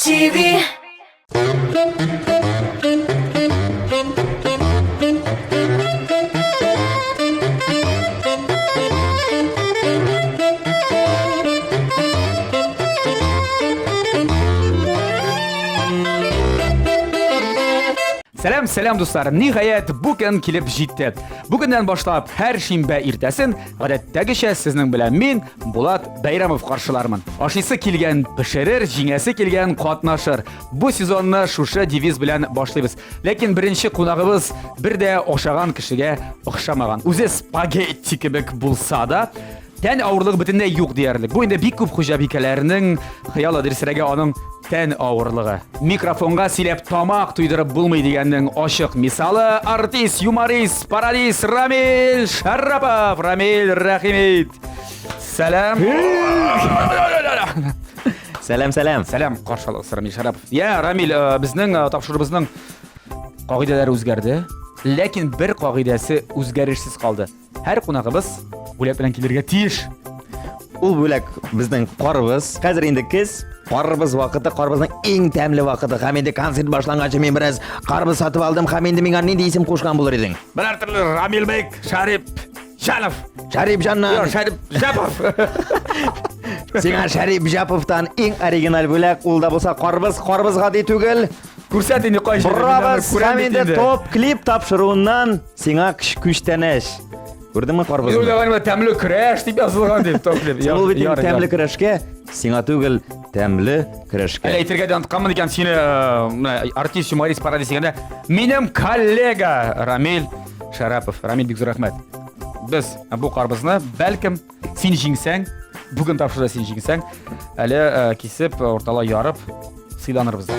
TV. Сәлам, сәлам, дуслар! Ниһаять, бу көн килеп җитте. Бүгеннән башлап һәр шимбә иртәсен гадәттәгечә сезнең белән мин, Булат Бәйрәмов каршылармын. Ашыйсы килгән пешерер, җиңәсе килгән катнашыр. Бу сезонны шушы девиз белән башлыйбыз. Ләкин беренче кунагыбыз бер дә ашаган кешегә охшамаган. Үзе спагетти кебек булса да, Тән авырлыгы бөтенләй юк диярлек. Бу инде бик күп хуҗабикәләрнең хыялы, дөресрәге аның тән авырлыгы. Микрофонга сөйләп тамак туйдырып булмый дигәннең ачык мисалы артист, юморист, пародист Рамил Шарапов. Рамил, рәхим ит. Сәлам. Сәлам, сәлам. Сәлам, каршы алыгыз, Рамил Шарапов. Я, Рамил, э, безнең э, тапшыруыбызның кагыйдәләре үзгәрде. Ләкин бер кагыйдәсе үзгәрешсез калды. Һәр кунагыбыз бүләк белән килергә тиеш. Ул бүләк безнең карбыз. Хәзер инде көз, карбыз вакыты, карбызның иң тәмле вакыты. Һәм инде концерт башланганчы мин бераз карбыз сатып алдым һәм инде миңа нинди исем кушкан булыр идең? Берәр төрле Рамилбек Шарип Җанов. Шарип Җаннан. Юк, Шарип Җапов. Сиңа Шарип Җаповтан иң оригиналь бүләк, ул да булса карбыз, карбыз гади түгел. Күрсәт инде кай җирдә. Борабыз һәм инде топ клип тапшыруыннан сиңа күчтәнәч. Күрдеңме карбызны? Мин уйлаган идем, тәмле көрәш дип язылган дип топ клип. Ул бит инде тәмле көрәшкә, сиңа түгел, тәмле көрәшкә. Әле әйтергә дә онытканмын икән, сине менә артист, юморист пародист дигәндә, минем коллега Рамил Шәрәпов. Рамил, бик зур рәхмәт. Без бу карбызны, бәлкем, син җиңсәң, бүген тапшыруда син җиңсәң, әле кисеп, урталай ярып, сыйланырбыз да.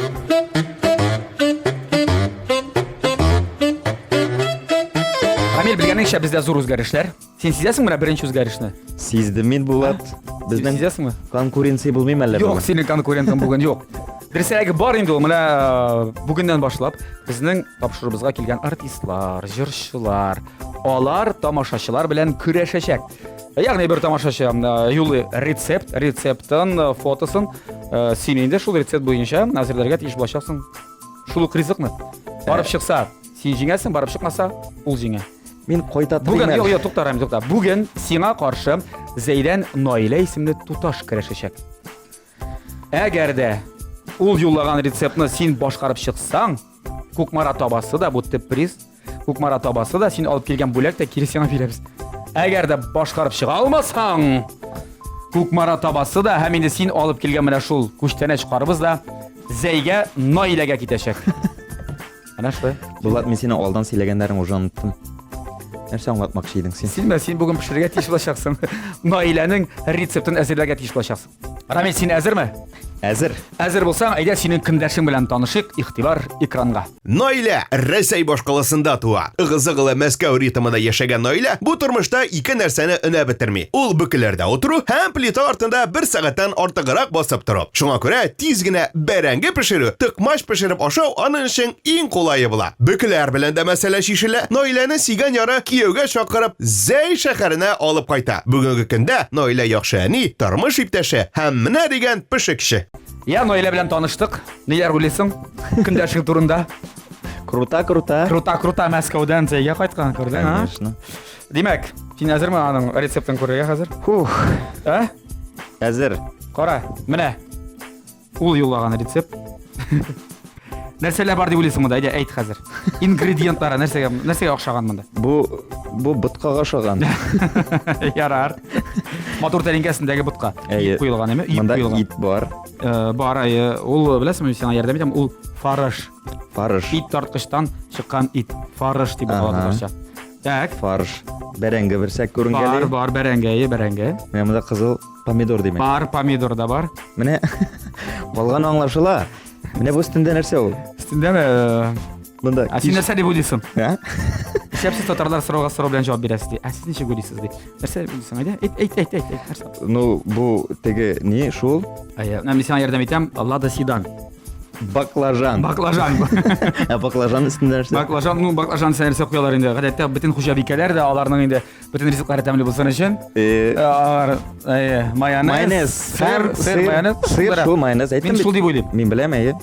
Рамил, белгәнеңчә, бездә зур үзгәрешләр. Син сизәсеңме менә беренче үзгәрешне? Сиздем мин, Булат. Безнең сизәсеңме? Конкуренция булмыймы әллә? Юк, синең конкурентың бүген юк. Дөресрәге бар инде ул. Менә бүгеннән башлап безнең тапшыруыбызга килгән артистлар, җырчылар, алар тамашачылар белән көрәшәчәк. Ягъни бер тамашачы юлы рецепт, рецептын, фотосын син инде шул рецепт буенча әзерләргә тиеш булачаксың. Шул ук ризыкны. Барып чыкса, син җиңәсең, барып чыкмаса, ул җиңә. Мин кайта Бүген, юк, юк, тукта, Рамил, тукта. Бүген сиңа каршы Зәйдән Наилә исемле туташ көрәшәчәк. Әгәр дә ул юллаган рецептны син башкарып чыксаң, Кукмара табасы да бу төп приз. Кукмара табасы да син алып килгән бүләк тә кире сиңа бирәбез. Әгәр дә башкарып чыга алмасаң, Кукмара табасы да һәм инде син алып килгән менә шул күчтәнәч карбыз да Зәйгә Наиләгә китәчәк. Менә шулай. Булат, мин синең алдан сөйләгәннәрең уже оныттым. Нәрсә аңлатмакчы идең син? Син, син бүген пешерергә тиеш булачаксың. Наиләнең рецептын әзерләргә тиеш булачаксың. Рамил, син әзерме? Әзер. Әзер булсаң, әйдә синең көндәшең белән танышыйк. Игътибар экранга. Наилә Рәсәй башкаласында туа. Ыгы-зыгылы Мәскәү ритмында яшәгән Наилә бу тормышта ике нәрсәне өнәп бетерми. Ул бөкеләрдә утыру һәм плита артында бер сәгатьтән артыграк басып тору. Шуңа күрә тиз генә бәрәңге пешерү, токмач пешереп ашау аның өчен иң кулае була. Бөкеләр белән дә мәсьәлә чишелә. Наиләне сөйгән яры кияүгә чакырып Зәй шәһәренә алып кайта. Бүгенге көндә Наилә яхшы әни, тормыш иптәше һәм менә дигән пешекче. Я, Наилә белән таныштык. Ниләр уйлыйсың? Көндәшең турында. Крута, крута. Крута, крута Мәскәүдән Зәйгә кайткан, күрдең, а? Конечно. Димәк, син әзерме аның рецептын күрергә хәзер? Фух. Ә? Әзер. Кара, менә. Ул юллаган рецепт. Нәрсәләр бар дип уйлыйсың монда? Әйдә, әйт хәзер. Ингредиентлары нәрсәгә нәрсәгә охшаган монда? Бу бу боткага охшаган. Ярар. Матур тәлинкәсендәге ботка. Әйе. Ит куелган, әйме? Ит Монда куелган. ит бар. Э, бар, әйе. Ул, беләсеңме, мин сиңа ярдәм итәм, ул фарш. Фарш. Ит тарткычтан чыккан ит. Фарш дип атала Ага. татарча. Так. Фарш. Бәрәңге берсәк күренгәли. Бар, бар, бәрәңге, әйе, бәрәңге. Менә монда кызыл помидор димәк. Бар, помидор да бар. Менә калган аңлашыла. Менә бу өстендә нәрсә ул? Өстендәме? Монда. Ә син нәрсә дип уйлыйсың? Ә? Нишләп сез татарлар сорауга сорау белән җавап бирәсез ди. Ә сез ничек уйлыйсыз ди. Нәрсә дип уйлыйсың? Әйдә, әйт, әйт, әйт, әйт, әйт. Нәрсә? Ну, бу теге ни шул? Әйе, менә мин сиңа ярдәм итәм. Лада Седан. Баклажан. Баклажан. Ә баклажан өстендә нәрсә? Баклажан, ну, баклажан өстенә нәрсә куялар инде. Гадәттә бөтен хуҗабикәләр дә аларның инде бөтен ризыклары тәмле булсын өчен. Э, Алар, әйе, майонез, Майонез, сыр, сыр, майонез. Сыр, Шундыйрак. шул майонез. Әйттем Мин бит. шул дип уйлыйм. Мин беләм, әйе.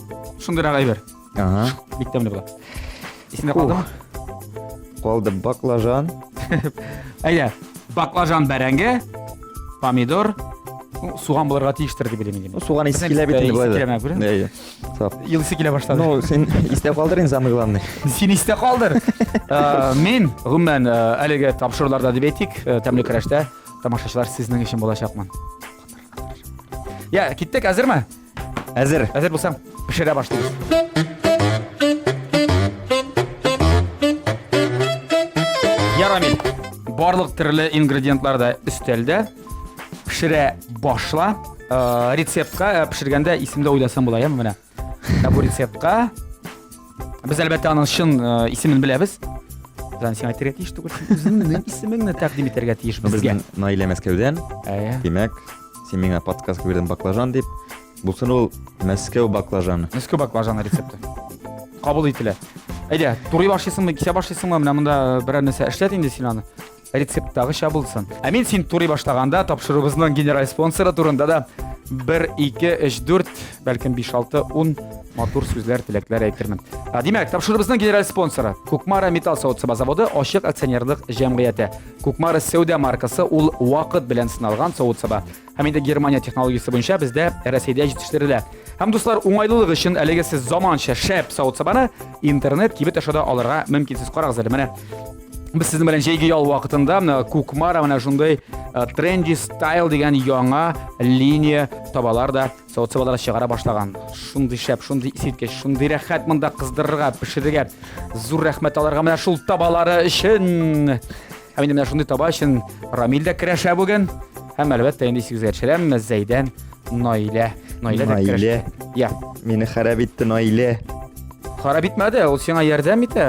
Шундыйрак әйбер. Ага. Бик тәмле була. Исеңдә калдымы? Калды баклажан. Әйдә, баклажан бәрәңге, помидор, ну, суган булырга тиештер дип уйлыйм инде. Ну, суган исе килә бит инде Исе болай да. килә, менә күрәм. Әйе. Сап. Ел исе килә башлады. Ну, син истә калдыр инде самый главный. Син истә калдыр. Э, Мин, гомумән, э, әлеге тапшыруларда дип әйтик, э, тәмле көрәштә тамашачылар сезнең өчен булачакмын. Я, киттек, әзерме? Әзер. Әзер булсаң, пешерә башлыйбыз. Я, Рамил, барлык төрле ингредиентлар да өстәлдә. Пешерә башла. Э, рецептка э, пешергәндә исемдә уйласаң була, яме менә. Ә бу рецептка без әлбәттә аның чын э, исемен беләбез. Без аны сиңа әйтергә тиеш түгел, син үзеңнең исемеңне тәкъдим итәргә тиеш безгә. Безнең Наилә Мәскәүдән. Әйе. Димәк, син миңа подсказка бирдең баклажан дип. Булсын ул Мәскәү баклажаны. Мәскәү баклажаны рецепты. Кабул ителә. Әйдә, турый башлыйсыңмы, кисә башлыйсыңмы? Менә монда берәр нәрсә эшләт инде син аны. Рецепттагыча булсын. Ә мин син турый башлаганда тапшыруыбызның генераль спонсоры турында да 1, 2, 3, 4, бәлкем 5, 6, 10 матур сүзләр, теләкләр әйтермен. Ә, димәк, тапшыруыбызның генераль спонсоры Кукмара металл савыт-саба заводы ачык акционерлык җәмгыяте. Кукмара сәүдә маркасы ул вакыт белән сыналган савыт-саба. Һәм инде Германия технологиясе буенча бездә Рәсәйдә җитештерелә. Һәм дуслар, уңайлылык өчен әлеге сез заманча шәп савыт-сабаны интернет кибет аша да алырга мөмкин. Сез карагыз әле, менә без сезнең белән җәйге ял вакытында менә Кукмара менә шундый тренди стайл дигән яңа линия табалар да савыт-сабалар чыгара башлаган. Шундый шәп, шундый искиткеч, шундый рәхәт монда кыздырырга, пешерергә. Зур рәхмәт аларга менә шул табалары өчен. Һәм инде менә шундый таба өчен Рамил дә көрәшә бүген. Һәм әлбәттә инде исегезгә төшерәм, Зәйдән Наилә. Наилә дә Наилә. көрәшә. Я. Мине харап итте Наилә. Харап итмәде, ул сиңа ярдәм итә.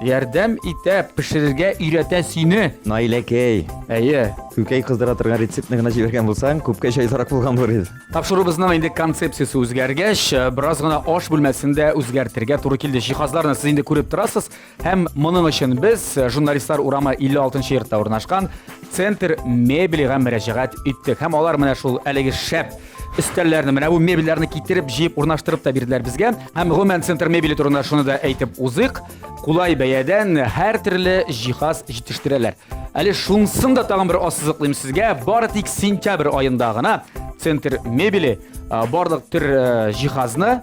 Ярдәм итә, пешерергә өйрәтә сине. Наиләкәй. Әйе. Күкәй кыздыра торган рецептны гына җибәргән булсаң, күпкә җайлырак булган булыр иде. Тапшыруыбызның инде концепциясе үзгәргәч, бераз гына аш бүлмәсен дә үзгәртергә туры килде. Җиһазларны сез инде күреп торасыз. Һәм моның өчен без э, журналистлар урамы 56 йортта урнашкан Центр мебельгә мөрәҗәгать иттек. Һәм алар менә шул әлеге шәп өстәлләрне, менә бу мебельләрне китереп, җыеп, урнаштырып та бирделәр безгә. Һәм гомумән Центр мебели турында шуны да әйтеп узыйк. Кулай бәядән һәр төрле җиһаз җитештерәләр. Әле шунсын да тагын бер ассызыклыйм сезгә, бары тик сентябрь аенда гына Центр мебели э, барлык төр э, җиһазны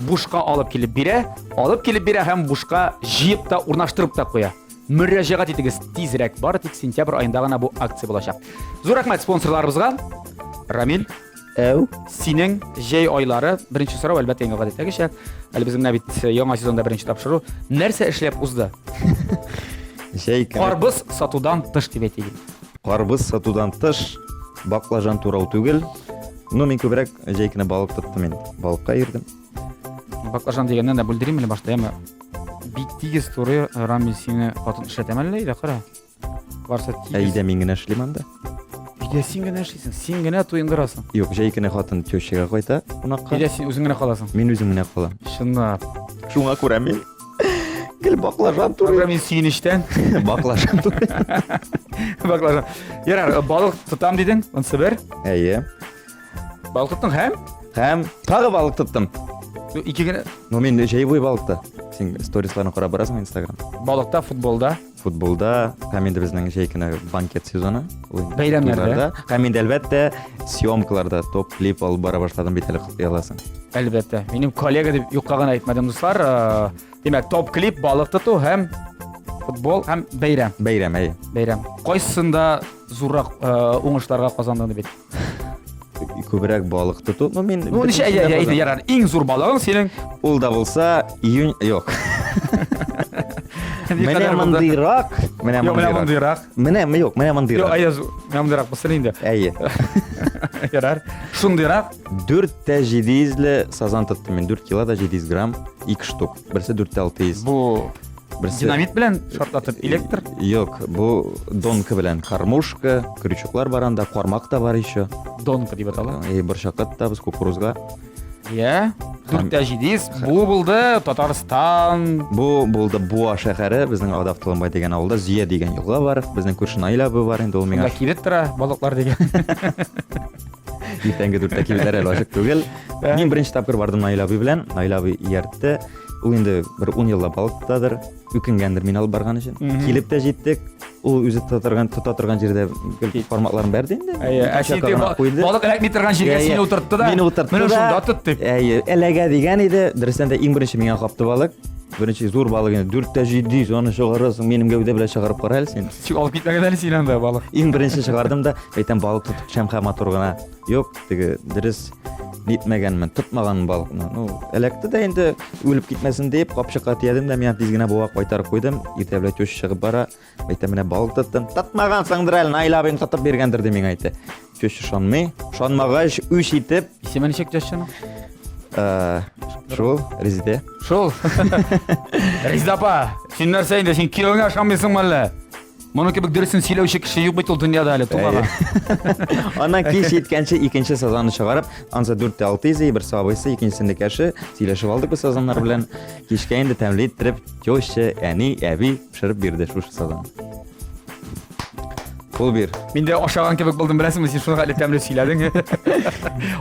бушка алып килеп бирә, алып килеп бирә һәм бушка җыеп та урнаштырып та куя. Мөрәҗәгать итегез тизрәк, бары тик сентябрь аенда гына бу акция булачак. Зур рәхмәт спонсорларыбызга. Рамил, Әү. Синең җәй айлары, беренче сорау, әлбәттә, инде гадәттәгечә, әле безнең менә бит яңа сезонда беренче тапшыру. Нәрсә эшләп узды? Җәй көне. Карбыз сатудан тыш дип әйтик. Карбыз сатудан тыш, баклажан турау түгел. Ну, мин күбрәк җәй көне балык тоттым инде. Балыкка йөрдем. Баклажан дигәннән дә бүлдерим әле башта, яме. Бик тигез туры Рамил сине хатын эшләтәме әллә өйдә, кара. Барса тигез. Ә өйдә мин генә эшлим анда. Өйдә син генә эшлисең, син генә туендырасың. Юк, җәй көне хатын тещага кайта кунакка. Өйдә син үзең генә каласың. Мин үзем генә калам. Чынлап. Шуңа күрә мин гел баклажан турыйм. Мин сөенечтән. Баклажан турыйм. Баклажан. Ярар, балык тотам дидең, ансы бер. Әйе. Балык тоттың һәм? Һәм тагы балык тоттым. Ике генә. Ну мин җәй буе балыкта. Син сторисларны карап барасың Инстаграм. Балыкта, футболда. Футболда һәм инде безнең җәй көне банкет сезоны. Бәйрәмнәрдә. Һәм инде әлбәттә съемкаларда топ клип алып бара башладым бит әле котлый аласың. Әлбәттә. Минем коллега дип юкка гына әйтмәдем, дуслар. Э, димәк, топ клип, балык тоту һәм футбол һәм бәйрәм. Бәйрәм, әйе. Бәйрәм. Кайсында зуррак э, уңышларга казандың дип әйт? Күбрәк балык тоту. Ну, мин... Ну, ничә, әйдә, әйдә, ярар. Иң зур балыгың синең. Ул да булса, июнь... Юк. Менә мондыйрак. Менә мондыйрак. Менә, юк, менә мондыйрак. Юк, әйдә, менә мондыйрак булсын инде. Әйе. Ярар. Шундыйрак. 4 тә 700-ле сазан тоттым мин. 4 кило да 700 грамм, 2 штук. Берсе 4 тә 600. Бу Берсе... Динамит белән шартлатып, электр? Юк, бу донка белән кормушка, крючоклар бар анда, кармак та бар еще. Донка дип атала. И борчакка тотабыз, кукурузга. Я. 4700. Бу булды Татарстан. Бу булды Буа шәһәре, безнең Адав Толымбай дигән авылда Зөя дигән елга бар. Безнең күрше Наил абый бар инде, ул миңа. Монда кибет тора, балыклар дигән. Иртәнге дүрттә кибетләр әле ачык түгел. Мин беренче тапкыр бардым Наил абый белән. Наил абый ияртте. Ул инде бер 10 еллап балык тотадыр. Үкенгәндер мин алып барган өчен. Килеп тә җиттек. Ул үзе тота торган, тота торган җирдә гел бармакларын бәрде инде. Әйе, ә син теге балык эләкми торган җиргә сине утыртты да. Мине утыртты да. Менә шунда тот дип. Әйе, эләгә дигән иде. Дөрестән дә иң беренче миңа капты балык. Беренче зур балык инде 4 тә 700, аны чыгарасың, минем гәүдә белән чыгарып кара әле син. Ничек алып китмәгән әле син анда балык? Иң беренче чыгардым да, әйтәм, балык тотып төшәм һәм матур гына. Юк, теге дөрес нитмәгәнмен, тотмаганмын балыкны. Ну, эләкте дә инде, үлеп китмәсен дип, капчыкка төядем дә, миңа тиз генә буа кайтарып куйдым. Иртә белән теща чыгып бара. Әйтәм, менә балык тоттым. Тотмагансыңдыр әле, Наил абыең тотып биргәндер, ди миңа әйтте. Теща ышанмый. Ышанмагач, үч итеп. Исеме ничек тещаның? Шул, Резидә. Шул. Резидә апа, син нәрсә инде, син киявеңә ышанмыйсыңмы әллә? Моның кебек дөресен сөйләүче кеше юк бит ул дөньяда әле тумаган. Аннан кич җиткәнче икенче сазанны чыгарып, ансы 4 тә 600, берсе абыйсы, икенчесе энекәше, сөйләшеп алдык без сазаннар белән. Кичкә инде тәмле иттереп, теща, әни, әби пешереп бирде шушы сазанны. Кул бир. Мин дә ашаган кебек булдым, беләсеңме, син шуны хәтле тәмле сөйләдең.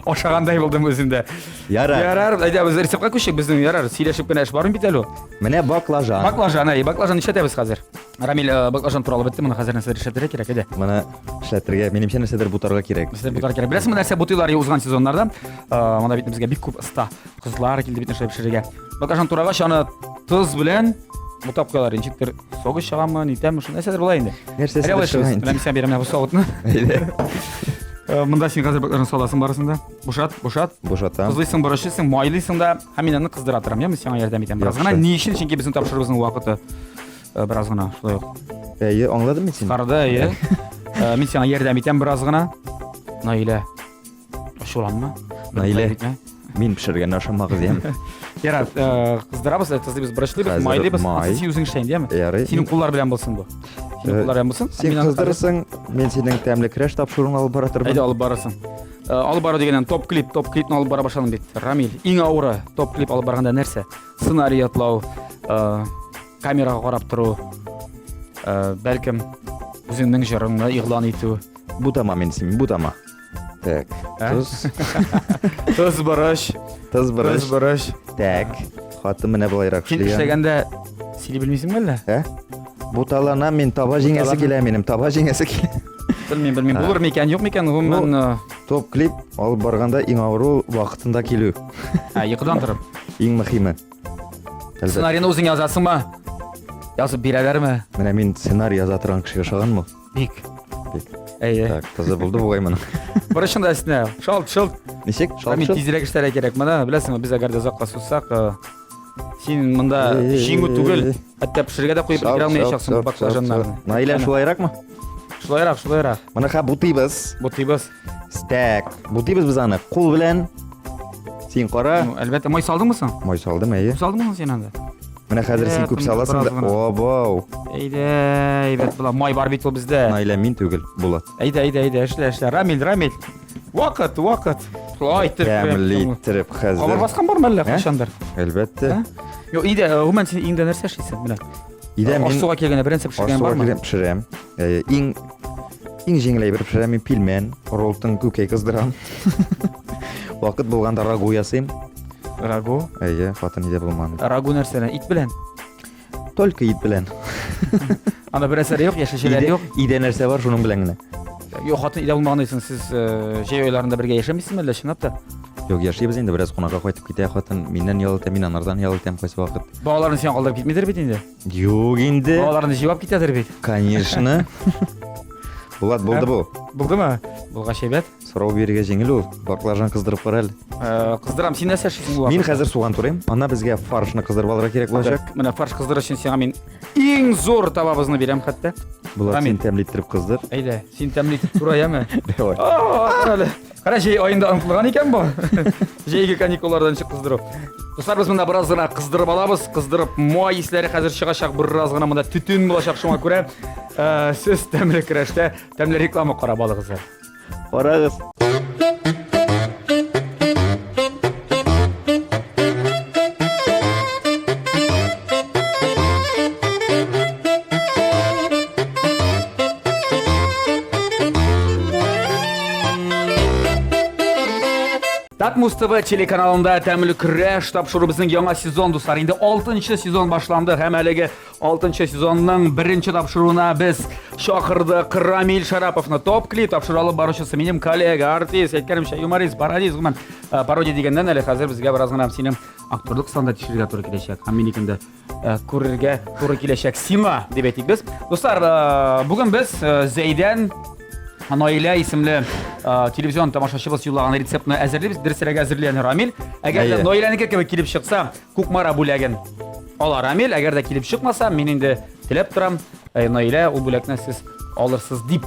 Ашагандай булдым үзем дә. Ярар. Ярар, әйдә без рецептка күчик, безнең ярар, сөйләшеп кенә эш бармый бит әле ул. Менә баклажан. Баклажан, әй, баклажан нишләтәбез хәзер? Рамил, баклажан туралы бетте, моны хәзер нәрсәдер эшләтергә кирәк, әйдә. Моны эшләтергә, минемчә, нәрсәдер бутарга кирәк. Нәрсәдер бутарга кирәк. Беләсеңме, нәрсә бутыйлар узган сезоннарда? Монда бит безгә бик күп оста кызлар килде бит нәрсә пешерергә. Баклажан турагач, аны тоз белән бутап куялар. Ничектер согы чыгамы, нитәме, шул нәрсәдер була инде. Нәрсәсе чыга инде? Менә мин сиңа бирәм менә бу савытны. Әйдә. Монда син хәзер баклажан саласың барысын да. Бушат, бушат. Бушатам. Тозлыйсың, борычлыйсың, майлыйсың да, һәм мин аны кыздыра торам. Я, мин сиңа ярдәм итәм. Бераз гына. Ни өчен? Чөнки безнең тапшыруыбызның вакыты бераз гына шулай ук. Әйе, аңладым мин сине. Карды, әйе. Мин сиңа ярдәм итәм бераз гына. Наилә, ачуланма. Наилә, мин пешергәнне ашамагыз, яме. Ярар, кыздырабыз, тозлыйбыз, борычлыйбыз, майлыйбыз. Май. Син үзең эшлә инде, яме? Ярый. Синең куллар белән булсын бу. Синең куллар белән булсын. Син кыздырырсың, мин синең тәмле көрәш тапшыруын алып бара торырмын. Әйдә, алып барырсың. Алып бару дигәннән, топ-клип, топ-клипны алып бара башладың бит. Рамил, иң авыры топ-клип алып барганда нәрсә? Сценарий ятлау, камерага карап тору, бәлкем, үзеңнең җырыңны игълан итү. Бутама мин син, бутама. Так, тоз. Тоз борыч. Тоз борыч. Тоз борыч. Так, хатын менә болайрак Син эшләгәндә сөйли белмисеңме әллә? Ә? Буталана мин, таба җиңәсе килә минем, таба җиңәсе килә. Белмим, белмим. Булыр микән, юк микән, гомумән. Топ клип алып барганда иң авыры ул вакытында килү. Ә, йокыдан торып. Иң мөһиме. Сценарийны үзең язасыңмы? Язып бирәләрме? Менә мин сценарий яза торган кешегә ошаганмы? Бик. Бик. Әйе. Так, таза булды бугай моның. Борычын да өстенә. Шалт, шалт. Ничек? Шалт, шалт. Тизрәк эшләргә кирәк. Менә беләсеңме, без әгәр дә озакка сузсак, син монда җиңү түгел, хәтта пешерергә дә куеп өлгерә алмаячаксың баклажаннарны. Наилә, шулайракмы? Шулайрак, шулайрак. Моны ха бутыйбыз. Бутыйбыз. Так, бутыйбыз без аны кул белән. Син кара. Әлбәттә, май салдыңмы соң? Май салдым, әйе. Салдыңмы соң син анда? Менә хәзер син күп саласың да. Обау. Әйдә, әйбәт була. Май бар бит ул бездә. Наилә, мин түгел, Булат. Әйдә, әйдә, әйдә, эшлә, эшлә. Рамил, Рамил. Вакыт, вакыт. Шулай итеп. Тәмле иттереп хәзер. Камыр баскан бармы әллә кайчандыр? Әлбәттә. Юк, өйдә, гомумән син өеңдә нәрсә эшлисең менә? Өйдә мин Аш-суга килгәндә беренче пешергән бармы? Аш-суга пешерәм. Иң иң җиңел әйбер пешерәм мин пилмән, роллтон күкәй кыздырам. Вакыт булганда рагу ясыйм. Рагу? Әйе, хатын өйдә булмады. Рагу нәрсәдән? Ит белән? Только ит белән. Анда бер әсәр юк, яшелчәләр юк. Өйдә нәрсә бар, шуның белән генә. Юк, хатын өйдә булмаган дисең, сез җәй айларында бергә яшәмисезме әллә чынлап та? Юк, яшибез инде, бераз кунакка кайтып китә хатын, миннән ял итә, мин анардан ял итәм кайсы вакыт. Балаларны сиңа калдырып китмидер бит инде? Юк инде. Балаларны җыеп китәдер бит. Конечно. Булат, булды бу. Булдымы? Булгач әйбәт. Сорау бирергә җиңел ул. Баклажан кыздырып кара әле. Кыздырам. Син нәрсә эшлисең бу Мин хәзер суган турыйм. Ана безгә фаршны кыздырып алырга кирәк булачак. Менә фарш кыздырыр өчен сиңа мин иң зур табабызны бирәм хәтта. Булат, син тәмле иттереп кыздыр. Әйдә, син тәмле итеп тура, яме? Давай. Кара әле. Кара, җәй аенда онытылган икән бу. Җәйге каникуллардан чык кыздыру. Дуслар, без монда бераз гына кыздырып алабыз. Кыздырып май исләре хәзер чыгачак, бераз гына монда төтен булачак, шуңа күрә сез тәмле көрәштә тәмле реклама карап алыгыз әле. Карагыз. Муз-ТВ телеканалында Тәмле көрәш тапшыру безнең яңа сезон, дуслар. Инде 6 сезон башланды һәм әлеге 6 сезонның беренче тапшыруына без чакырдык Рамиль Шараповны. Топ клип тапшыру алып баручысы минем коллега, артист, әйткәнемчә, юморист, пародист, гомумән, э, пародия дигәннән әле хәзер безгә бераз гына синең актерлык санда тикшерергә туры киләчәк. Һәм минекен дә э, күрергә туры киләчәк сиңа, дип әйтик без. Дуслар, э, бүген без э, Зәйдән Наилә исемле телевизион тамашачыбыз юллаган рецептны әзерлибез. Дөресрәге әзерләгән Рамил. Әгәр дә Наиләнеке кебек килеп чыкса, Кукмара бүләген ала Рамил. Әгәр дә килеп чыкмаса, мин инде теләп торам, Наилә, ул бүләкне сез алырсыз дип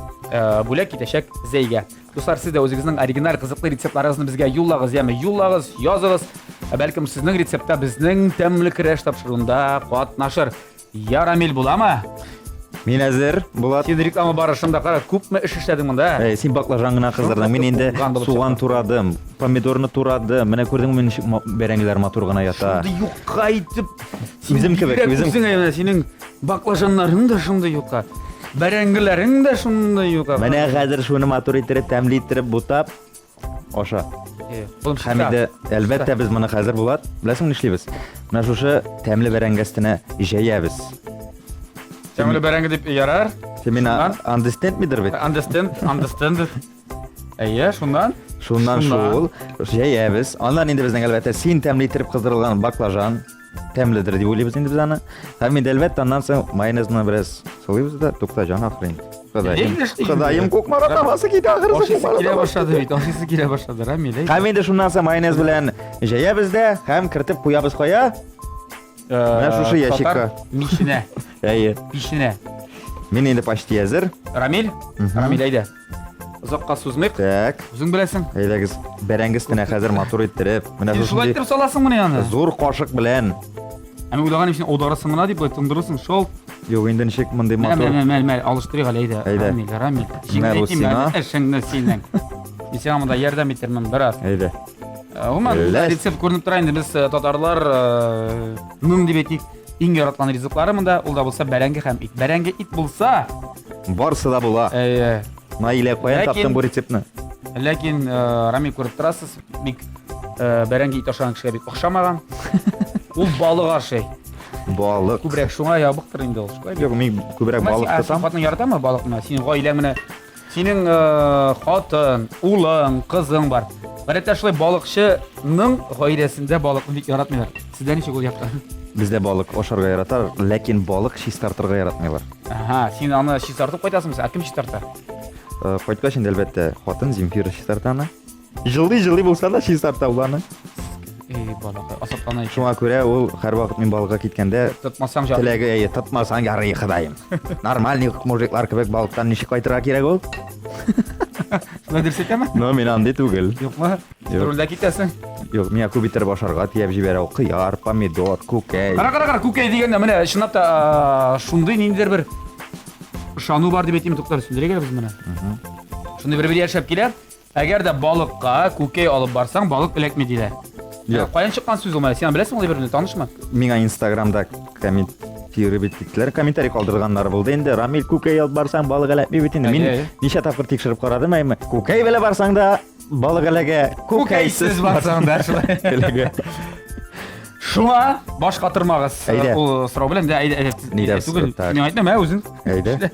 бүләк китәчәк Зәйгә. Дуслар, сез дә үзегезнең оригиналь кызыклы рецептларыгызны безгә юллагыз, яме юллагыз, языгыз. Ә бәлкем сезнең рецептта безнең тәмле көрәш тапшыруында катнашыр. Я, Рамил, буламы? Мин әзер, Булат. Син реклама барышында кара, күпме эш эшләдең монда? Әй, син баклажан гына кыздырдың. Мин инде суган турадым, помидорны турадым. Менә күрдеңме, ничек бәрәңгеләр матур гына ята. Шундый юкка итеп. Үзем кебек, үзем. Үзең синең Баклажаннарың да шундый юка. Бәрәңгеләрең дә шундый юка. Менә хәзер шуны матур иттереп, тәмле иттереп бутап аша. Һәм инде, әлбәттә, без моны хәзер Булат, беләсең нишлибез? Менә шушы тәмле бәрәңге өстенә җәябез. Тәмле бәрәңге дип ярар. Син мине understand мидер бит? Understand, understand. Әйе, шуннан? Шуннан шул җәябез. Аннан инде безнең әлбәттә син тәмле иттереп кыздырылган баклажан. Тәмледер дип уйлыйбыз инде без аны. Һәм инде әлбәттә аннан соң майонезны бераз салыйбыз да, тукта җан ахры инде. Ходаем, Ходаем, Кукмара табасы китә ахрысы. Ашыйсы килә башлады бит, ашыйсы килә башлады, Рамил. Һәм инде шуннан соң майонез белән җәябез дә һәм кертеп куябыз кая? Менә шушы ящикка. Миченә. Әйе. Миченә. Мин инде почти әзер. Рамил? Рамил, әйдә. Озакка сузмыйк. Так. Үзең беләсең. Әйдәгез, бәрәңге өстенә хәзер матур иттереп. Менә шушындый. Шулай итеп саласың моны аны. Зур кашык белән. Ә мин уйлаган идем, син аударасың гына дип, тындырырсың, шол. Юк, инде ничек мондый матур. Мә, мә, мә, алыштырыйк әле, әйдә. Әйдә. Рамил, Рамил. Җиңел әле эшеңне синең. Мин сиңа монда ярдәм итермен бераз. Әйдә. Гомумән, рецепт күренеп тора инде, без татарлар мең дип әйтик, иң яраткан ризыклары монда, ул да булса бәрәңге һәм ит. Бәрәңге ит булса, барсы да була. Әйе. Наилә, каян таптың бу рецептны? Ләкин э, Рамил күреп торасыз, бик э, бәрәңге ит ашаган кешегә бик охшамаган. Ул балык ашый. Балык. Күбрәк шуңа ябыктыр инде ул. Шулай Юк, мин күбрәк балык тотам. Хатының яратамы балыкны? Синең гаиләң менә синең э, хатын, улың, кызың бар. Гадәттә шулай балыкчының гаиләсендә балыкны бик яратмыйлар. Сездә ничек ул якта? Бездә балык ашарга яраталар, ләкин балык чистартырга яратмыйлар. Ага, син аны чистартып кайтасыңмы? Ә кем чистарта? Э, кайткач инде әлбәттә хатын Земфира чистарта аны. Жылый-жылый булса да чистарта ул аны. Эй, балакай, асаплана икән. Шуңа күрә ул һәрвакыт мин балыкка киткәндә тотмасаң ярый. Теләге әйе, тотмасаң ярый, Ходаем. Нормальный мужиклар кебек балыктан ничек кайтырга кирәк ул? Шулай дөрес әйтәме? Но мин андый түгел. Юкмы? Рульдә китәсең. Юк, миңа күп иттереп ашарга тияп җибәрә ул. Кыяр, помидор, күкәй. Кара, кара, кара, күкәй дигәндә менә чынлап та шундый ниндидер бер ышану бар дип әйтим, туктар, сүндерик әле без моны. Шундый бер бер яшәп килә. Әгәр дә балыкка күкәй алып барсаң, балык эләкми диләр. Юк. Каян чыккан сүз ул менә? Син беләсең ул берне, танышмы? Миңа Инстаграмда комментировать иттеләр, комментарий калдырганнар булды инде. Рамил, күкәй алып барсаң, балык эләкми бит инде. Мин ничә тапкыр тикшереп карадым, әйме. Күкәй белән барсаң да, балык эләгә. Күкәйсез барсаң да шулай. Эләгә. Шуңа баш катырмагыз. Әйдә. Ул сорау белән дә әйдә, әйдә. Нидә түгел. Мин әйтмәм, ә үзең. Әйдә.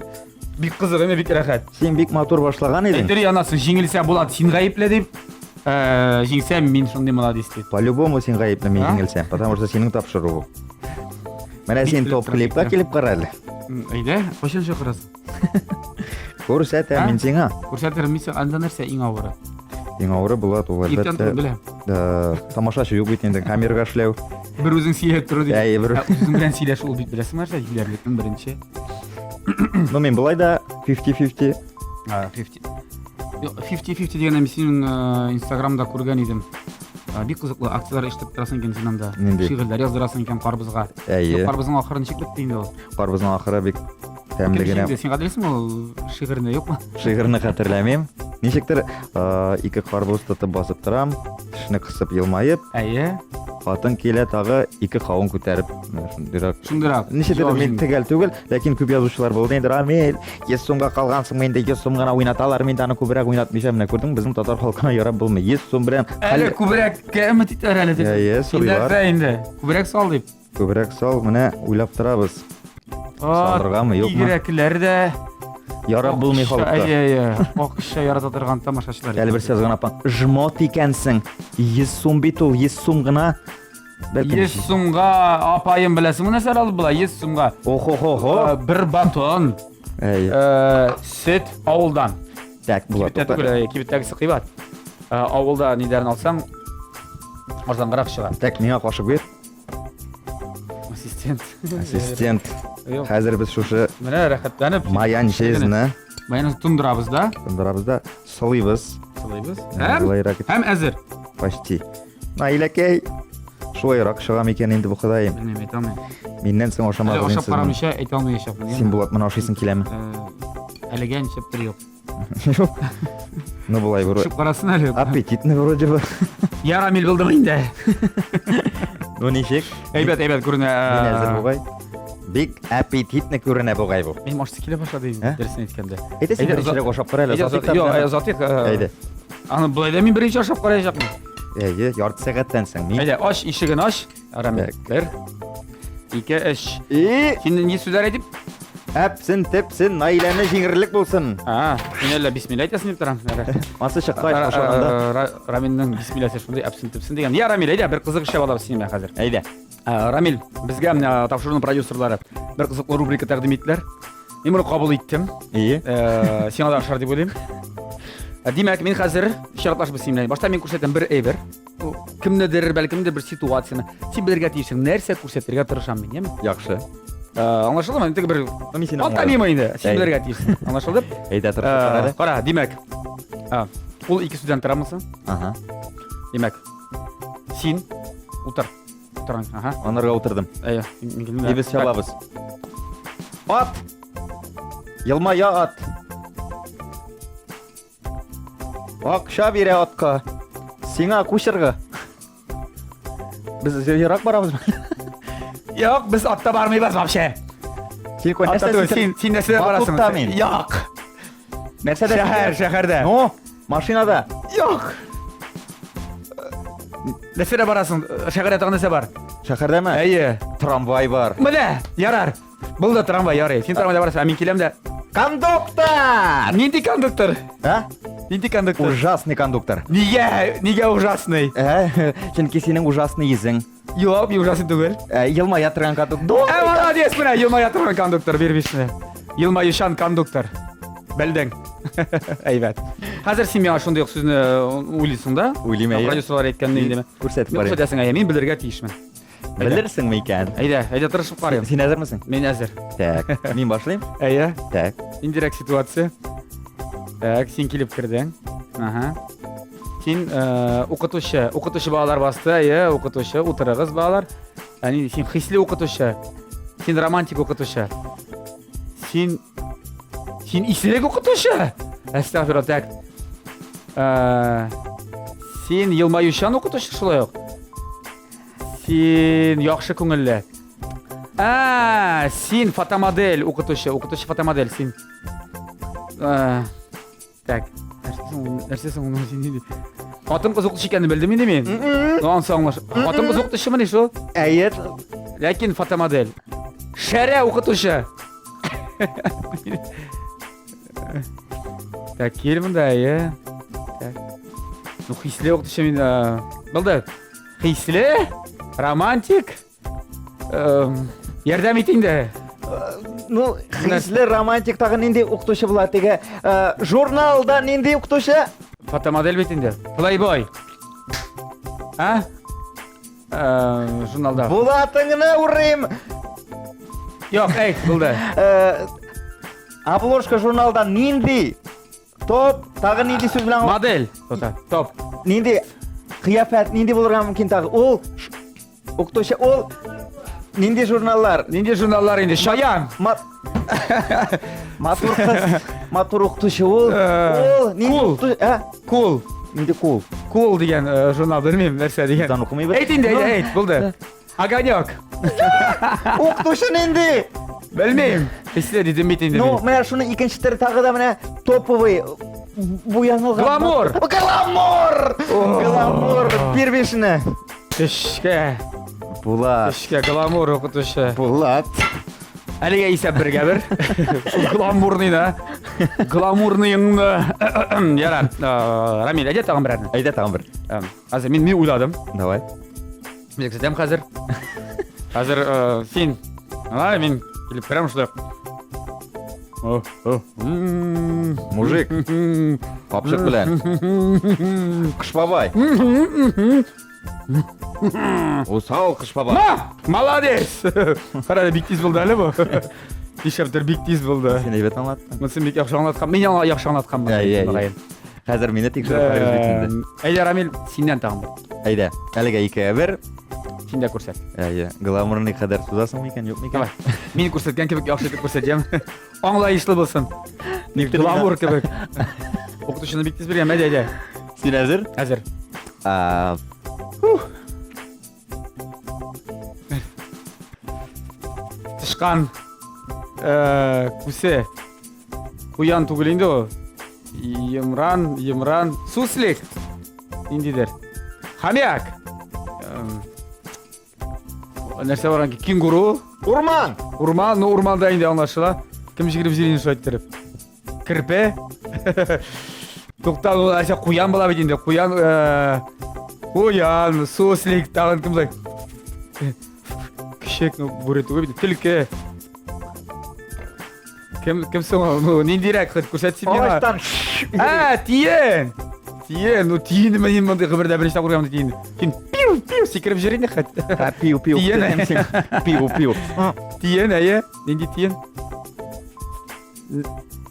Бик кызык, әмма бик рәхәт. Син бик матур башлаган идең. Әйтер янасың, җиңелсә Булат, син гаепле дип. Э, җиңсәм, мин шундый молодец дип. По-любому син гаепле, мин җиңелсәм, потому что синең тапшыру бу. Менә син топ клипка килеп кара әле. Әйдә, кайчан чакырасың? Күрсәтәм мин сиңа. Күрсәтермен мин сиңа. Анда нәрсә иң авыры? Иң авыры Булат ул әлбәттә. Беләм. Э, тамашачы юк бит инде, камерага эшләү. Бер үзең сөйләп тору дип. Әйе, бер. Үзең белән сөйләшү ул бит беләсең нәрсә, юләрлекнең беренче. Ну, мин былай да 50-50. А, 50. 50-50 дигәнне мин синең э, Инстаграмда күргән идем. Э, бик кызыклы акцияләр ишетеп торасың икән син анда. Нинди? Шигырьләр яздырасың икән карбызга. Әйе. Карбызның ахыры ничек бетте инде ул? Карбызның ахыры бик тәмле генә. Син хәтерлисеңме ул шигырьне, юкмы? Шигырьне хәтерләмим. Ничектер, э, ике карбыз тотып басып торам, тешне кысып елмаеп. Әйе. Хатын килә тагы ике кавын күтәреп, менә шундыйрак. Шундыйрак. Ничектер мин төгәл түгел, ләкин күп язучылар булды инде. Рамил, 100 сумга калгансың инде, 100 сум гына уйнаталар, мин аны күбрәк уйнатмыйча, менә күрдең, безнең татар халкына ярап булмый. 100 сум белән Әле күбрәккә өмет итәр әле дип. Әйе, сорыйлар. Инде инде. Күбрәк сал дип. Күбрәк сал, менә уйлап торабыз. Салыргамы, юкмы? Бигрәкләр дә Ярап булмый халыкка. Әйе, әйе. Акча ярата торган тамашачылар. Әле берсе язган апаң, жмот икәнсең. 100 сум бит ул, 100 сум гына. Бәлкем 100 сумга апаем беләсеңме нәрсә алып була? 100 сумга. Охо-хо-хо. Бер батон, Әйе. сөт авылдан. Так, була Кибеттә түгел, әйе, кибеттәгесе кыйбат. Авылда ниләрен алсаң, арзангарак чыга. Так, миңа кашык бир. Ассистент. Ассистент. Юк. Хәзер без шушы Менә рәхәтләнеп. майонезны Майонез тундырабыз да. тундырабыз да сылыйбыз. Сылыйбыз. Менә Һәм Болайрак итеп. һәм әзер. Почти. Наиләкәй. Шулайрак чыга микән инде бу Ходаем? Белмим, әйтә алмыйм. Миннән соң Әле ашамагыз ашап инде сез моны. карамыйча әйтә алмаячакмын. Син Булат моны ашыйсың киләме? Әлегә ничектер юк. Ну болай вроде. Шып карасын әле. Аппетитный вроде бы. Я Рамил булдым инде. Ну ничек? Әйбәт, әйбәт күренә. Мин әзер бугай. Бик аппетитный күренә бугай бу. Минем ашысы килә башлады инде, Ә? дөресен әйткәндә. Әйдә син Әйдә, беренчерәк ашап кара әле. Әйдә, Затыйк та Юк, безне. затыйк. Әйдә. Аны болай да мин беренче ашап караячакмын. Әйе, ярты сәгатьтән соң. Мин Әйдә, ач ишеген ач. Рамил. Так. Бер, ике, өч. И Син ни сүзләр әйтеп? әпсен тепсен Наиләне җиңерлек булсын. А, мин әллә бисмилла әйтәсең дип торам. Ансы чыккач ашаганда. Рамилнең бисмилласы шундый әпсен тепсен дигән. Я, Рамил, әйдә, бер кызык эшләп алабыз синең белән хәзер. Әйдә. Рамил, безгә менә тапшыруның продюсерлары бер кызыклы рубрика тәкъдим иттеләр. Мин моны кабул иттем. Ие. Сиңа да ошар дип уйлыйм. Димәк, мин хәзер чиратлашып синең белән. Башта мин күрсәтәм бер әйбер. Кемнедер, бәлкемдер бер ситуацияне. Син белергә тиешсең, нәрсә күрсәтергә тырышам мин, яме? Яхшы. Аңлашылдымы? Теге бер Ну, мин сине аңладым. пантомима инде. Син Әй. белергә тиешсең. Аңлашылды? Әйдә тырышып кара әле. Кара, димәк. Ул ике сүздән тора монысы. Ага. Димәк, син утыр. Утыр, ага. Анарга утырдым. Әйе, мин килдем. И без чабабыз. Ат! Елмая ат. Акча бирә атка. Сиңа кучерга. Без ерак барабызмы? Юк, без атта бармыйбыз вообще. Син кой, Атта нәрсә түгел, син син нәрсәдә барасың? Батутта мин. Юк. Нәрсәдә? Шәһәр, шәһәрдә. Ну, машинада. Юк. Нәрсәдә барасың? Шәһәрдә тагын нәрсә бар? Шәһәрдәме? Әйе. Трамвай бар. Менә, ярар. Булды трамвай, ярый. Син трамвайда барасың, ә мин киләм дә. Кондуктор! Нинди кондуктор? А? Нинди кондуктор? Ужасный кондуктор. Нигә? Нигә ужасный? Ә, чөнки синең ужасный йөзең. Юк, мин ужасный түгел. Ә, елмая торган кондуктор. Ә, молодец, менә елмая торган кондуктор, бир бишне. Елмаючан кондуктор. Белдең. Әйбәт. Хәзер син миңа шундый ук сүзне уйлыйсың да? Уйлыйм, әйе. Продюсерлар әйткәнне инде. Күрсәтеп Мин карыйм. күрсәтәсең, әйе, мин белергә тиешмен. Белерсеңме икән? Әйдә, әйдә тырышып карыйм. Син әзермесең? Мин әзер. Так, мин башлыйм. Әйе. Так. Ниндирәк ситуация? Так, син килеп кердең. Ага. Син э, укытучы, укытучы балалар басты, әйе, укытучы, утырыгыз балалар. Әни, син хисле укытучы. Син романтик укытучы. Син син исерек укытучы. Әстәгъфирулла, так. Э, син елмаючан укытучы шулай ук. Син яхшы күңелле. Ә, син фотомодель укытучы, укытучы фотомодель син. Ә, так. Нәрсә соң ул син нинди? Хатын-кыз укытучы икәнен белдем инде мин. Ну, ансы аңлаш. Хатын-кыз укытучымыни шул? Әйе. Ләкин фотомодель. Шәрә укытучы. Так, кил монда, әйе. Так. Ну, хисле укытучы мин. Булды. Хисле? Романтик? Эм, ярдәм ит инде. Ну, хисле романтик тагы нинди укытучы була теге? Э, журналда нинди укытучы? Фотомодель бит инде. Плейбой. А? Э, журналда. Булатыңны урыйм. Юк, әйт, булды. Э, обложка журналда нинди? Топ, тагы нинди сүз белән Модель. Тота. Топ. Нинди кыяфәт, нинди булырга мөмкин тагы? Ул укытучы, ул нинди журналлар? Нинди журналлар инде? Шаян. Матур кыз, матур укытучы ул. Э, Ул нинди кул. укытучы? Ә? Кул. Инде кул. Кул дигән э, журнал, белмим, нәрсә дигән. Дан укымыйбыз. Әйт инде, әйт, әйт, булды. Огонек. Укытучы нинди? Белмим. Хисле дидем бит инде. Ну, мин. менә шуны икенче төр тагы да менә топовый буянылган. Гламур. Гламур! Гламур! Первичный. Эшкә, Булат. эшкә гламур укытучы. Булат. Әлегә исәп бергә бер. Шул гламурный да. Гламурныйыңны. Ярар, э, Рамил, әйдә тагын берәрне. Әйдә тагын бер. Хәзер мин мин уйладым. Давай. Мин күрсәтәм хәзер. Хәзер э, син. Ай, мин килеп керәм шулай. О, о. М. Мужик. Капчык белән. Кыш бабай. Усал кыш бабай. Ма! Молодец! Кара, бик тиз булды әле бу. Нишләптер бик тиз булды. Син әйбәт аңлаттың. Монысын бик яхшы аңлаткан. Мин аңа яхшы аңлатканмын. Әйе, әйе. Мөгаен. Хәзер мине тикшереп карыйбыз бит инде. Әйдә, Рамил, синнән тагын бер. Әйдә, әлегә икегә бер. Син дә күрсәт. Әйе, гламурный кадәр сузасың микән, юк микән? Давай. Мин күрсәткән кебек яхшы итеп күрсәтәм. Аңлаешлы булсын. Гламур кебек. Укытучыны бик тиз биргән, әйдә, әйдә. Син әзер? Әзер. А, Тычкан. Э, күсе. Куян түгел инде ул. Йомран, йомран. Суслик. Ниндидер. Хомяк. Эм, Нәрсә бар аңки? Кенгуру. Урман! Урман, ну урманда инде аңлашыла. Кем җигереп җирен шулай иттереп. Керпе. Тукта, ул нәрсә куян була бит инде. Куян, э, куян, суслик, тагын кем булай? Көчек, ну бүре түгел бит. Төлке. Кем кем соң ул? Ну, ниндирәк хоть күрсәт син миңа. Агачтан. Ә, тиен! Тиен, ну тиен мин мондый гомердә беренче тапкыр күрәм тиен. Тиен пиу пиу сикереп йөри инде хоть. Ә, Пиу, пиу. Тиен. Пиу, пиу. Тиен, әйе. Нинди тиен?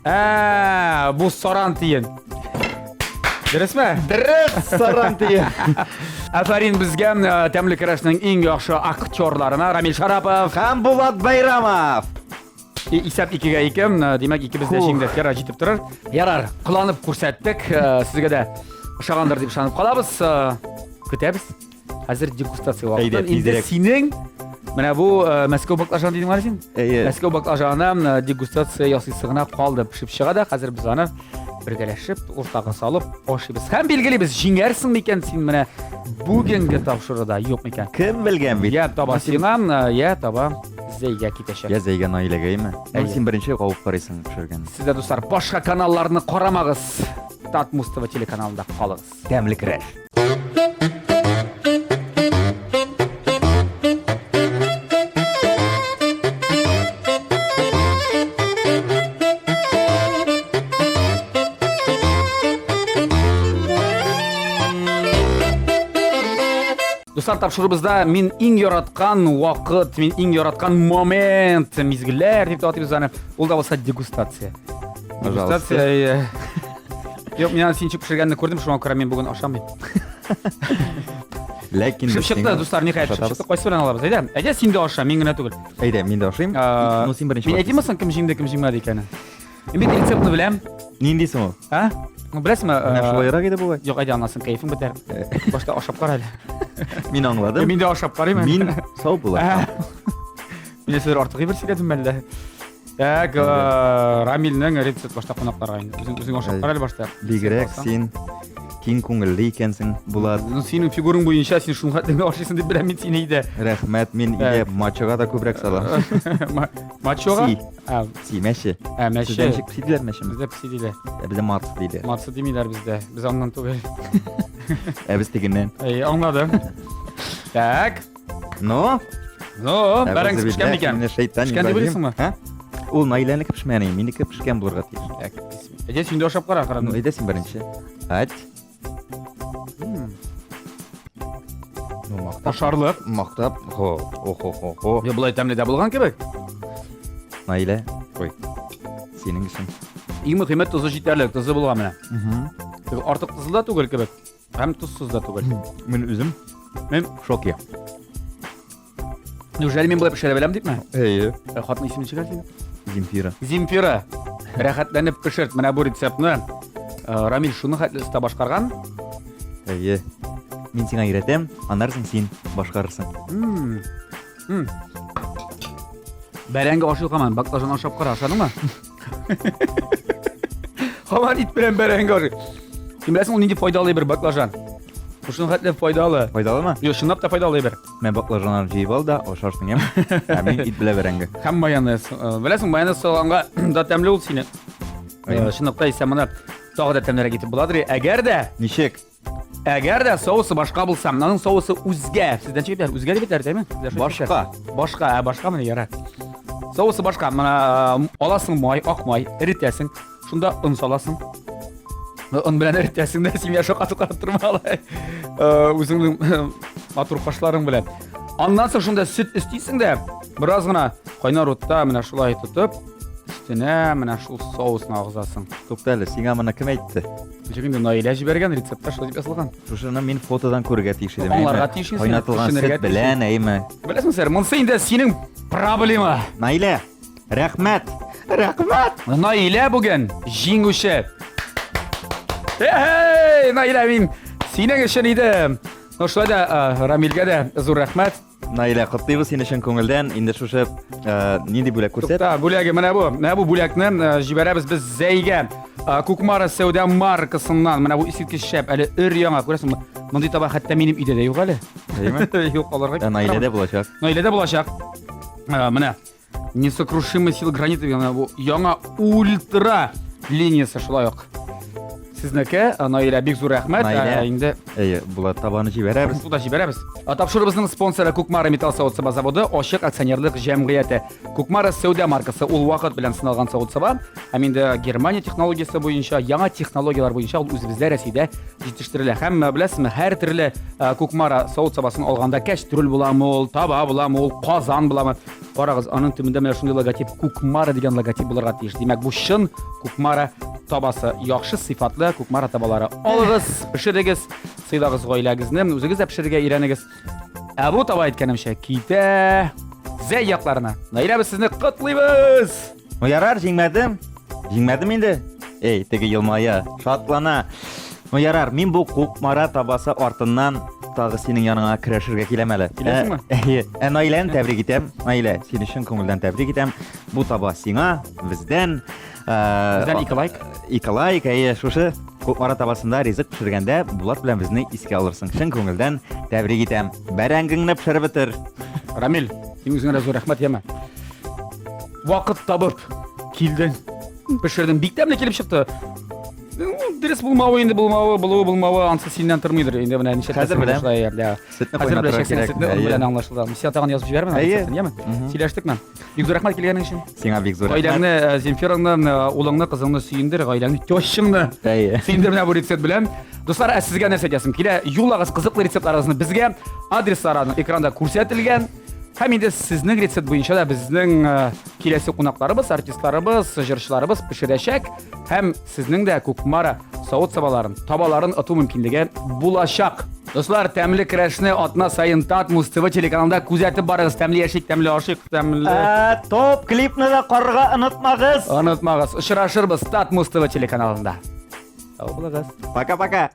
Ә, бу саран тиен. Дөресме? Дөрес, саран тиен. Афәрин безгә э, тәмле көрәшнең иң яхшы актерларына Рамил Шарапов. Һәм Булат Байрамов. Исәп икегә ике, э, димәк икебез дә Фух. җиңдек. Ярар, җитеп торыр. Ярар, кыланып күрсәттек. Э, Сезгә дә ошагандыр дип ышанып калабыз. Э, Көтәбез. Хәзер дегустация вакыты. Әйдә, Инде тизрәк. синең менә бу э, Мәскәү баклажаны дидең әле син? Әйе. Мәскәү баклажанына э, дегустация ясыйсы гына калды. Пешеп чыга да, хәзер без аны бергәләшеп уртага салып ашыйбыз. Һәм билгелибез, җиңәрсең микән син менә бүгенге тапшыруда, юк микән? Кем белгән бит? Я таба сиңа, э, я таба Зәйгә китәчәк. Я Зәйгә Наиләгә име? Ну, Әйе. син беренче кабып карыйсың пешергән. Сез дә, дуслар, башка каналларны карамагыз. Татмус ТВ телеканалында калыгыз. Тәмле көрәш. Дуслар, тапшыруыбызда мин иң яраткан вакыт, мин иң яраткан момент, мизгелләр дип атыйбыз аны. Ул да булса дегустация. Дегустация. Э, юк, мин аны син ничек пешергәнне күрдем, шуңа күрә мин бүген ашамыйм. Ләкин Шып чыкты, дуслар, ниһаять, шып чыкты. Кайсы белән алабыз? Әйдә, әйдә, син дә аша, мин генә түгел. Әйдә, мин дә ашыйм. Ну, син беренче. Мин әйтимме соң, кем җиңде, кем җиңмәде икәнен? Мин бит рецептны беләм. Нинди соң ул? А? Ну, беләсеңме? Менә шулайрак иде бугай. Юк, әйдә, аннан соң кәефең бетәр. Башта ашап кара әле. Мин аңладым. Мин дә ашап карыйм. Мин сау була. Мин сезгә артык әйбер сөйләдем әллә? Так, Рамилнең рецепт башта кунакларга инде. Үзең үзең ашап кара әле башта. Бигрәк син киң күңелле икәнсең, Булат. Ну, синең фигураң буенча син шуңа хәтле ашыйсың дип беләм мин сине өйдә. Рәхмәт, мин өйдә мачога да күбрәк салам. Мачога? Ә, Пси, мәче. Ә, мәче. Сездә ничек пси диләр мәчеме? Бездә пси диләр. Ә бездә матсы диләр. Матсы димиләр бездә. Без аннан түгел. Ә без тегеннән. Әй, аңладым. Так. Ну? Ну, бәрәңгесе пешкән микән? Пешкән дип уйлыйсыңмы? Ә? Ул Наиләнеке пешмәгән, минеке пешкән булырга тиеш. Так. Әйдә, син дә ашап кара, кара. Ну, әйдә син беренче. Ать. Ну, мактап. Ашарлык. Мактап. Хо, хо, хо, хо. Я болай тәмле дә булган кебек. Наилә, кой. Синең өчен. Иң мөһиме тозы җитәрлек, тозы булган менә. Теге артык тозлы да түгел кебек, һәм тозсыз да түгел. Мин үзем Мин в шоке. Неужели мин болай пешерә беләм дипме? Әйе. Э, хатның исеме ничек әле синең? Земфира. Земфира. Рәхәтләнеп пешерт. Менә бу рецептны э, Рамил шуны хәтле оста башкарган. Әйе. Мин сиңа өйрәтәм, аннары соң син башкарырсың. Бәрәңге ашый һаман, баклажан ашап кара, ашадыңмы? Һаман ит белән бәрәңге ашый. Син беләсең, ул нинди файдалы бер баклажан. Шуның хәтле файдалы. Файдалымы? Юк, чынлап та файдалы бер. Менә баклажаннар җыеп ал да ашарсың, яме? Ә мин ит белән бәрәңге. Һәм майонез. Беләсең, майонез салганга да тәмле ул сине. Чынлыкта исә моны тагы да тәмлерәк итеп буладыр. Әгәр дә Ничек? Әгәр дә соусы башка булса, аның соусы үзгә. Сездән чыгып битәр, үзгә дип әйтәләр, әйме? Башка. Башка, ә башка менә ярар. Соусы башка. Менә аласың май, ак май, эретәсең. Шунда он саласың. Он белән эретәсең дә, син шаккатып карап торма алай. Үзеңнең матур кашларың белән. Аннан соң шунда сөт өстисең дә, бераз гына кайнар утта менә шулай тотып, өстенә менә шул соусны агызасың. Тукта әле, сиңа моны кем әйтте? Ничек инде Наилә җибәргән рецептта шулай дип язылган. Шушыны мин фотодан күрергә тиеш идем. Аңларга тиеш идең, Кайнатылган төшенергә сөт белән, әйме? Беләсеңме, сэр, монысы инде синең проблема. Наилә, рәхмәт! Рәхмәт! Наилә бүген җиңүче. Эй, Наилә, мин синең өчен идем. Ну шулай да э, Рамилгә дә зур рәхмәт. Наилә, котлыйбыз сине чын күңелдән. Инде шушы э, нинди бүләк күрсәт? Тукта, бүләге менә бу. Менә бу бүләкне э, җибәрәбез без Зәйгә. Э, Кукмара сәүдә маркасыннан. Менә бу искиткеч шәп, әле өр яңа. Күрәсеңме? Мондый таба хәтта минем өйдә дә юк әле. Әйеме? Юк, аларга. Ә, Наиләдә булачак. Наиләдә булачак. Э, Менә несокрушимая сила гранита дигән бу яңа ультра линиясе шулай ук. Сезнеке, Наилә, бик зур рәхмәт. Наилә. Инде Әйе, Булат табаны җибәрәбез. Суда җибәрәбез. Тапшыруыбызның спонсоры Кукмара металл савыт-саба заводы ачык акционерлык җәмгыяте. Кукмара сәүдә маркасы ул вакыт белән сыналган савыт-саба. Һәм инде Германия технологиясе буенча, яңа технологияләр буенча ул үзебездә Рәсәйдә җитештерелә. Һәм беләсезме, һәр төрле Кукмара савыт-сабасын алганда кәчтрүл буламы ул, таба буламы ул, казан буламы? Карагыз, аның төбендә менә шундый логотип Кукмара дигән логотип булырга тиеш. Димәк, бу чын Кукмара табасы. Яхшы сыйфатлы Кукмара табалары. Алыгыз, пешерегез, сыйлагыз гаиләгезне, үзегез дә пешерергә өйрәнегез. Ә бу таба әйткәнемчә китә Зәй якларына. Наилә, без сезне котлыйбыз! Ну ярар, җиңмәдем. Җиңмәдем инде. Эй, теге елмая, шатлана. Ну ярар, мин бу Кукмара табасы артыннан тагы синең яныңа көрәшергә киләм әле. Киләсеңме? Ә, әйе. Ә Наиләне тәбрик итәм. Наилә, сине чын күңелдән тәбрик итәм. Бу таба сиңа, бездән. Бездән ике лайк. Ике лайк, әйе, шушы Кукмара табасында ризык пешергәндә Булат белән безне искә алырсың. Чын күңелдән тәбрик итәм. Бәрәңгеңне пешереп бетер. Рамил, син үзеңә дә зур рәхмәт, яме. Вакыт табып килдең. Пешердең. Бик тәмле килеп чыкты. Ну, дөрес булмавы инде булмавы, булуы булмавы ансы синнән тормыйдыр. Инде менә ничә Хәзер беләм. Шулай, да. Сөтне Хәзер кайнатырга беләчәксең, кирәк. сөтне он Әйе. белән аңлашылды. Мин сиңа тагын язып җибәрмен, Әйе. рецептын, яме? Мгм. Сөйләштекме? Бик зур рәхмәт килгәнең өчен. Сиңа бик зур рәхмәт. Гаиләңне, э, Земфираңны, э, улыңны, кызыңны сөендер, гаиләңне, тещаңны Әйе. сөендер менә бу рецепт белән. Дуслар, ә сезгә нәрсә әйтәсем килә? Юллагыз кызыклы рецептларыгызны безгә. Адреслары аның экранда күрсәтелгән. Һәм инде сезнең рецепт буенча да безнең э, киләсе кунакларыбыз, артистларыбыз, җырчыларыбыз пешерәчәк һәм сезнең дә Кукмара савыт-сабаларын, табаларын оту мөмкинлеге булачак. Дуслар, тәмле көрәшне атна саен Татмус ТВ телеканалында күзәтеп барыгыз. Тәмле яшик, тәмле ашыйк, тәмле. Ә, топ клипны да карарга онытмагыз. Онытмагыз. Очрашырбыз Татмус ТВ телеканалында. Сау булыгыз. Пока-пока.